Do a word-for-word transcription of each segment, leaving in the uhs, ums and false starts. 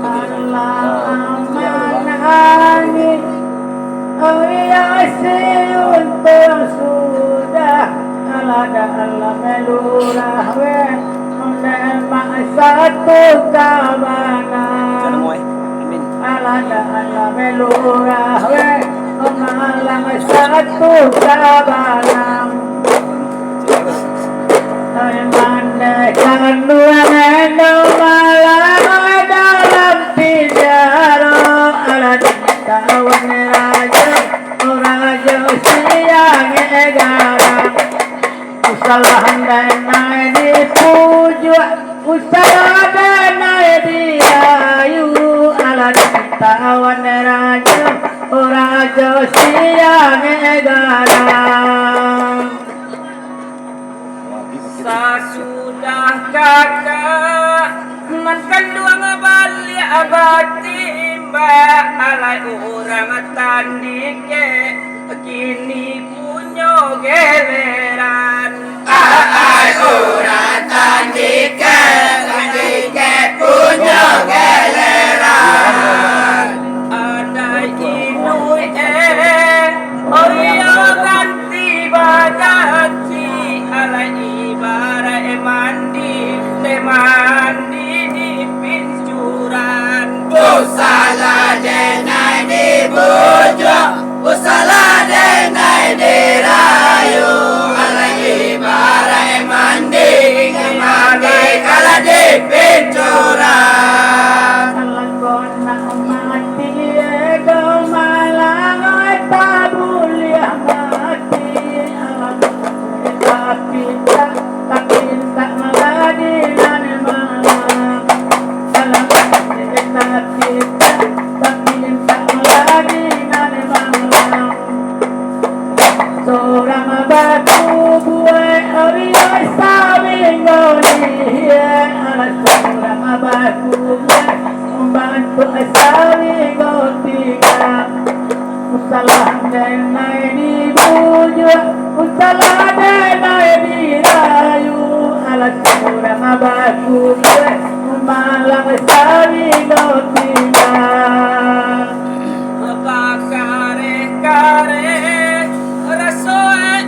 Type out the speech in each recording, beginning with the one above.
Alah manangih, ari asi untuang sudah, alah dah alah melurah weh, demak satu kawanan. Alah dah alah melurah weh, malang satu kawanan. Mandeh kanduang eno malang dalam pinjaro, alah tawan rajo, rajo siang garang. Usalah denai dipujuak, usalah denai dirayu, alah tawan rajo, rajo siang garang. Sasudah kakak nan kanduang baliak batimbak, alai urang tandike kini punyo geleran. Ai urang tandike, tandike punyo geleran. Adai inuik eh, oyo ganti bajanji, alai ibarat mandi, deh mandi di pincuran. Usalah denai dibujuak, usalah denai dirayu, alai ibarat mandi, mandi kalah di pincuran. Kalau kau nak mati, eh, kau malah tak buliah mati. Tapi tak, tapi tak lagi nan malang. Tapi tak, tapi tak lagi nan malang. Surang bakubuak, ari sawi ngoni, alah surang bakubuak, bantuak sawi ngoni. Usalah denai dibujuak, usalah denai dirayu, alah surang bakubuak, malang sawi ngoni. Bakareh-kareh raso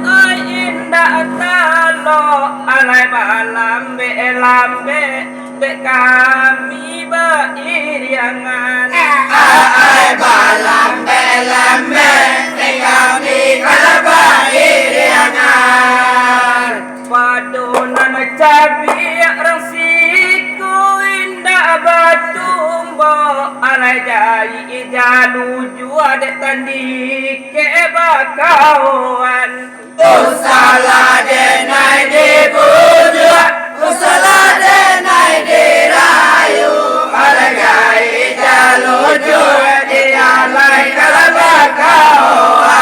ai indak talok, alai balambek-lambek dek kami bairiangan. Ai balambek-lambek dek kami kalah bairiangan. Pado nan cabiak rang siku indak batumbok, alai jai jalu jua dek tandike bakawan. Usalah denai dibujuak, usalah denai dirayu, alai jai jalu jua dek kami kalah bakawan.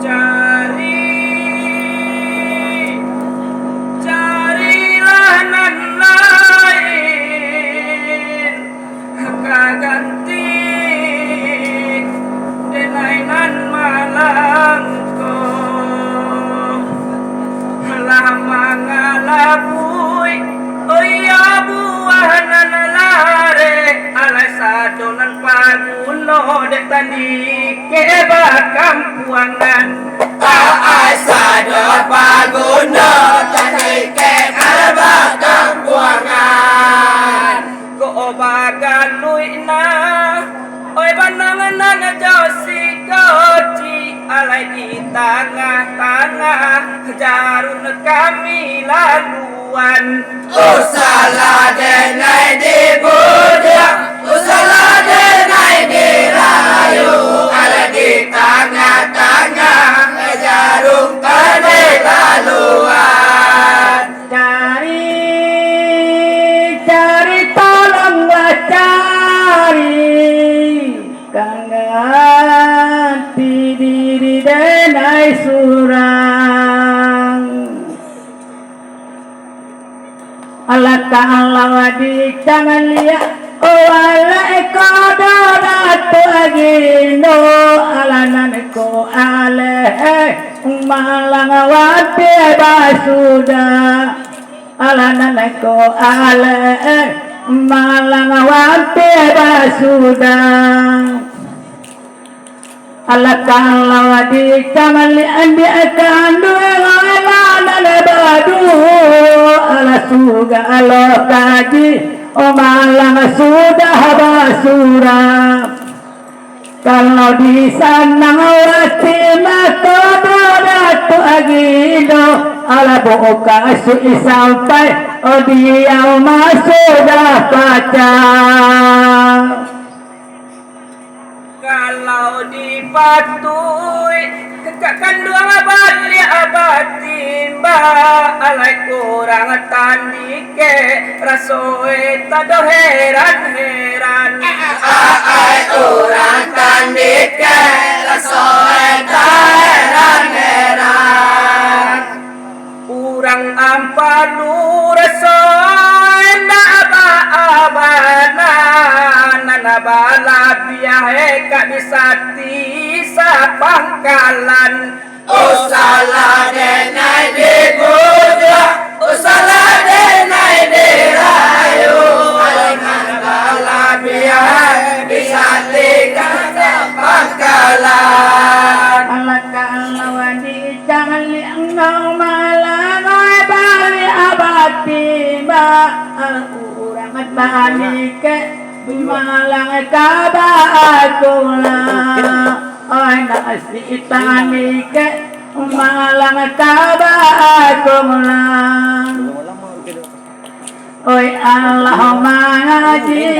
Cari, carilah nan lain, ka ganti denai nan malang ko. Lah mangalabuik, oh iyo, buah nan lareh, alai sado nan paguno dek tandike bakampuangan. Ai sado paguno tandike bakampuangan. Ko bagaluik nah, oi banang nan jo siko Tangah-tangah jarum kami laluan. Usahlah denai dibujuak, usahlah denai dirayu, alah di tangah-tangah jarum kami laluan. Cari, cari, tolonglah cari. Ka ganti diri denai surang. Alah kalau dicaliak, oh, alek ko do Datuak Agino, alah nan ko alek, malang wampia basudah. Alah nan ko alek, malang wampia basudah. Alah kalau dicaliak di kanduang, alah nan baduo, alah suga lo kaji, oh, malang sudah basurang. Kalau di sanang wati mako do Datuak Agino, alah buka suik sampai, oh, diau mah sudah pacah. Kalau dipatuik, kecek kanduang baliak batimba, alai urang tandikek, raso e tado heran-heran. Ai urang tandikek, raso e taheran-heran. Urang Ampalu raso e ndak baa bana, nan balabiah e ka bisa ti sapangkalan. Usahlah denai dibujuak, usahlah denai dirayu, alah nan balabiah e bisa ti ka sapangkalan. Alah kalau dicaliak nang malang baliak batimba, urang tandikek malang ka baa kula. Oi, nasi tandikek malang ka baa kula. Oi, alah mangaji,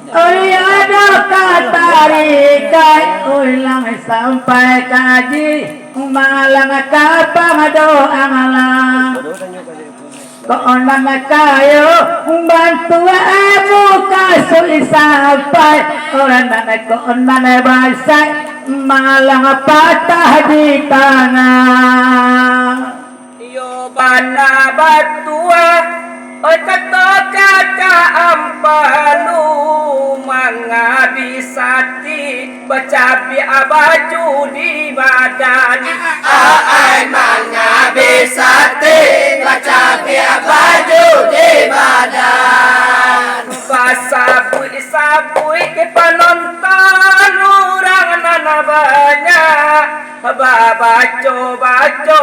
oi, ado ka tarikek, oi, lah sampai kaji, malang ka pangdoa malang. Kok nan kayo bantuak muka suik sampai, kok nan, kok nan basaik, malang patah di tangah. Iyo bana batua, oi, kato kakak Ampalu, manga bisa ti bacabiak baju di badan. Ai, manga bisa ti bacabiak baju di badan. Basabuik-sabuik panonton urang nan banyak, babaco-baco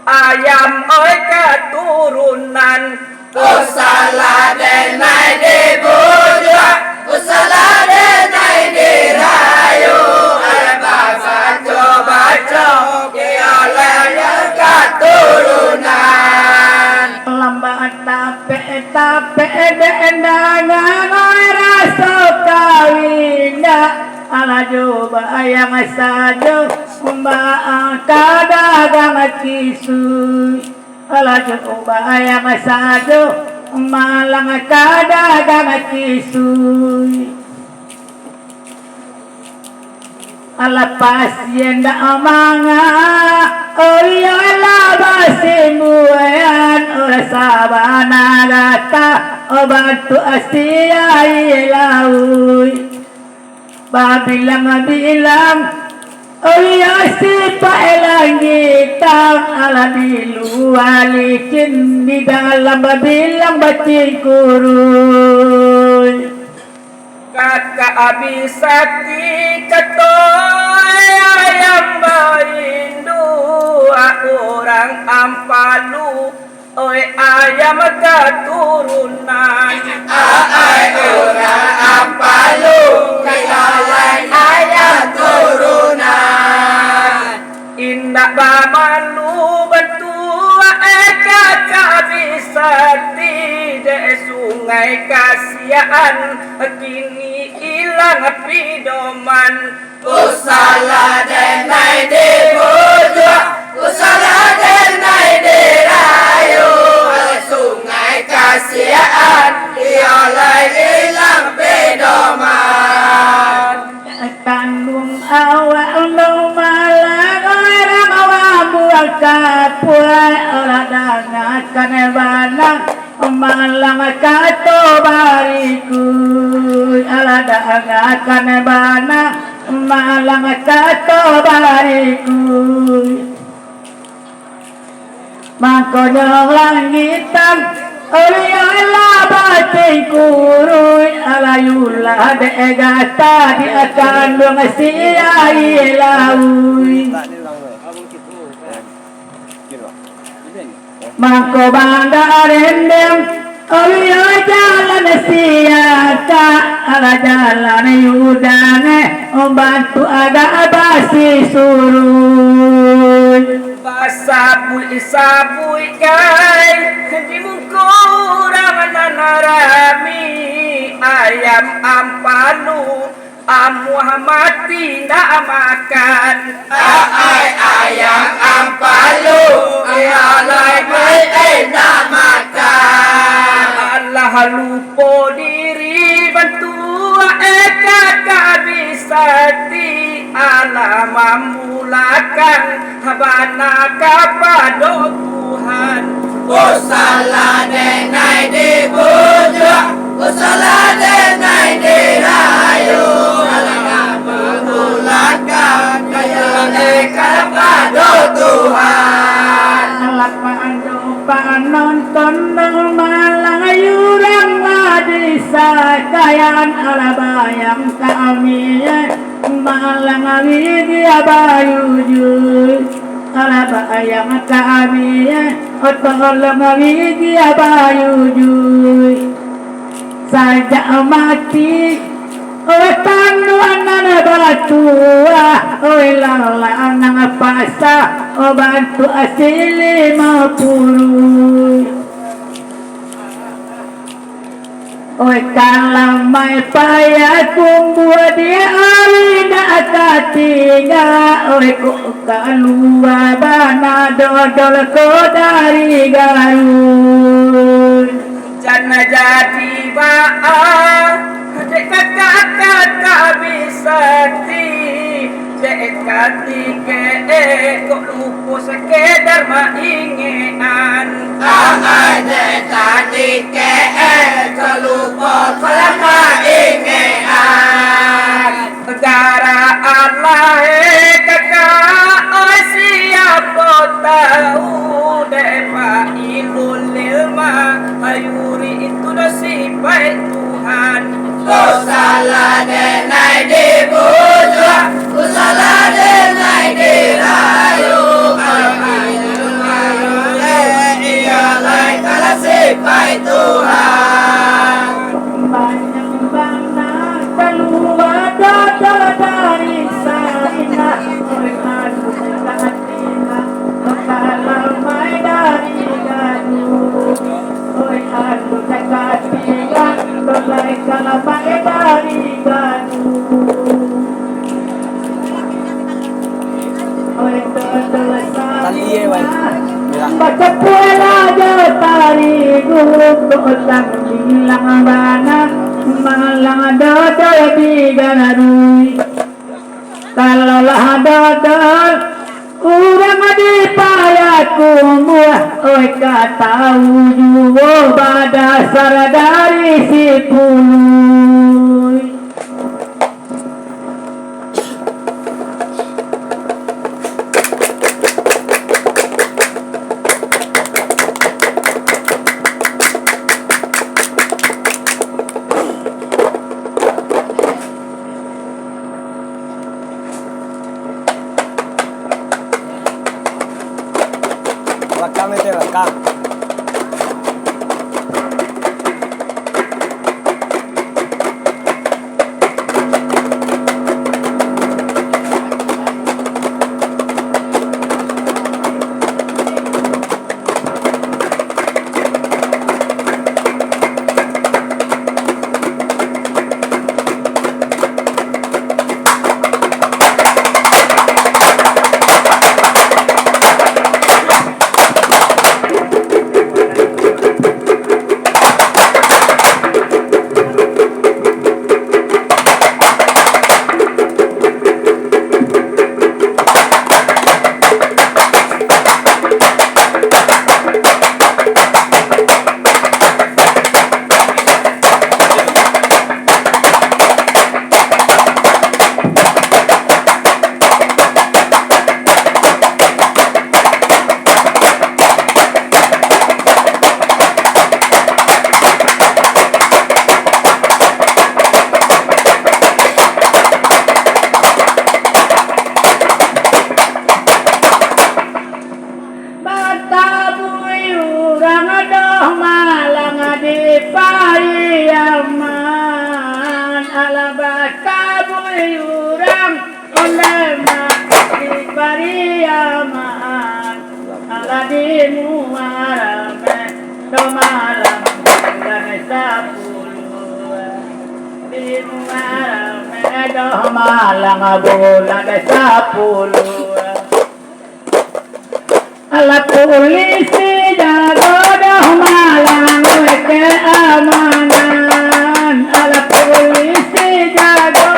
ayam, oi, katurunan. Usahlah denai dibujuak, usahlah denai dirayu, alah babaco-baco, iyo lah katurunan. Lambat tapek-tapek dek dangan, oi, raso kawin dak, alah jo bayang sajo, baa ka dagang kisui. Alah jo bayang sajo, malang ka dagang kisui. Alah pasian dak manga, oh, iyo lah basimbuahan, oh, sabana gata, oh, bantuak siai lauik. Babilang-bilang, oh iyo, sipaik langitang, alah di lua licin, di dalam babilang bacingkuruih. Kakak Abi Sakti kato ayam bainduak urang Ampalu. Oi ayam katurunan. Ai urang Ampalu, kato lai ayam turunan. In- Bamalu bantuak, eh, kakak Bisakti, dek Sungai Kasiaan, kini ilang pidoman. Usahlah denai dibujuak, usahlah denai dirayu, Sungai Kasiaan, iyo lai ilang pidoman. Tanggung awak nu malarang urang mambuang kapuak, alah dangakan bana malang kato barikuik, alah dangakan bana malang kato barikuik. Mangkonyo langitan, ulialah batingkuruik, alayulah dek gata di kanduang si aia lauik. Mangko banda rendeng, ulia jalan siaka, alah jalan Yudan, bantuak agak basisuruik. Basabuik-sabuik gai, di muko urang nan rami, ayam ampalu, amuah mati ndak makan. Ai, ayam ampalu, alah lai ndak makan. Alah lupo diri bantuak, eh, kakak Bisakti, alah mambulakan bana kapado Tuhan. Usahlah denai dibujuak, usahlah denai dirayu, alah mambulakan kayo dek kapado Tuhan. Alah pado panonton, malang urang lah disakaian, alah bayang kami, malang widia bayujuik. Alah bayang kami, tolong widia bayujuik. Sajak mati, oh, tanduak nan batuah, oi, lalang nan pasa, oh, bantuak si limo puruik. Oi, kalamai payah kumbuah di ari ndak ka tingga, oi, kok kalua bana dodol ko dari Garut. Jan jadi baa, dek kakak-kakak Bisakti, dek katikeak kok lupo sakedar maingekan. Ai, dek katikeak kok lupo salah maingekan. Gara alah, eh, kakak, oi, siapo tau, dek Pak Ilul Ilma, ayuri itu doh sipaik Tuhan. Usahlah denai dibujuak, usahlah denai dirayu, Pak Ilul Ilma, iyo lai kalah sipaik Tuhan. Banyak bana kalua dodol dari Sarinah, oi, anu katina, kalamai dari Garut. Oi, anu katina, lai kalamai dari Garut. Tali, eh, wai. Merah. Bacapualah jo tarigu, kok tangbilang bana, malang dodol di Garut. Kalau lah dodol, urang di Payakumbuah, oi, ka tau juo badasar dari Sipuluih. Balakang, Teh, balakang. Pariamaan, alah di Muaram, do malam bulan sapuluah. Di Muaram, do malam bulan sapuluah. Alah pulisi jago, do malang keamanan. Alah pulisi jago,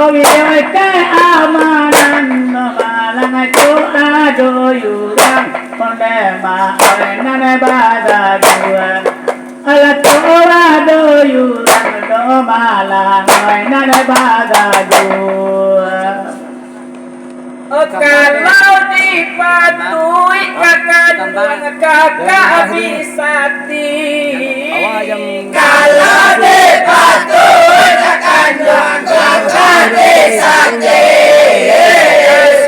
oh iyo, keamanan. Do malang tu ado urang, onde ma oi nan badaguang. Alah tu ado urang, do malang oi nan badaguang. Oh, kalau dipatuik ka kanduang kakak Bisati. Kalau dipatuik ka kanduang kakak Bisati.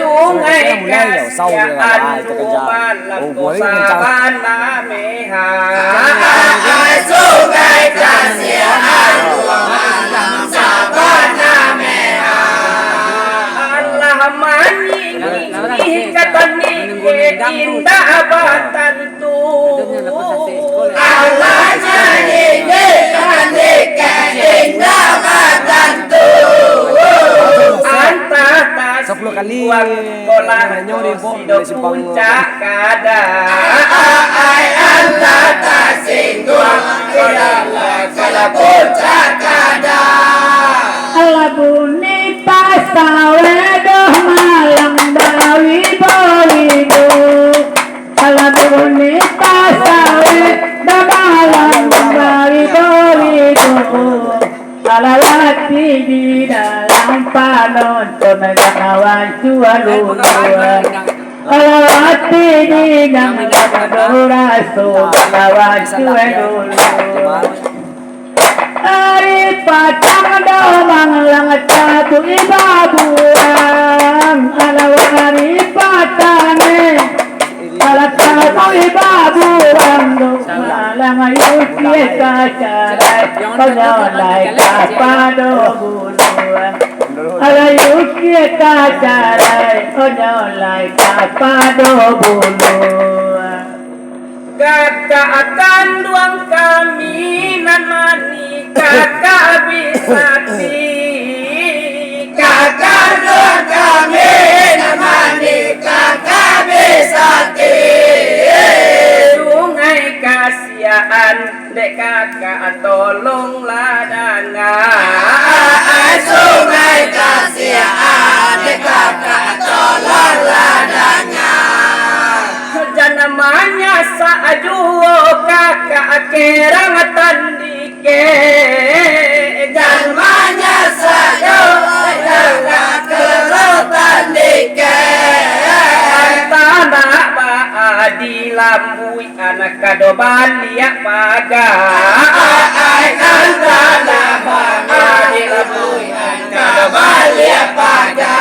Sungai Kasiaan, rumah lampu sabana me. Sungai Kasiaan, alam sabana merah. Alah manyingih ka tandike indak batantu. Alah manyingih ka tandike indak batantu. Antah tasingguang, kolah kosido puncak kada. Ai Allah tasingguang, kolah kosido puncak kada. Alah bunyi pasaweh, do malang bawi-bawi do. Alah bunyi pasaweh, do malang bawi-bawi do. Alah wati di dalam panonton, jan wancua luluah. Alah wati di dalam raso, jan wancua luluah. Ari patang do malang tabuik babuang, alah ari patang e. Alah tabuik babuang do malang, yukie ka carai, onyo lai ka pado buluang. Alah yukie ka carai, onyo lai ka pado buluang. Kakak kanduang kami nan manih, kakak Bisati. Kakak kanduang kami nan manih, kakak Bisati. Sungai Kasiaan, dek kakak tolonglah danga. Sungai Kasiaan, dek kakak tolonglah danga. Jan manyasak juo kakak kerang tandike. Jan manyasak juo kakak kerang tandike. Antah nak baa di lambuik anak kado baliak paga. Ai, antah nak baa di lambuik anak kado baliak paga.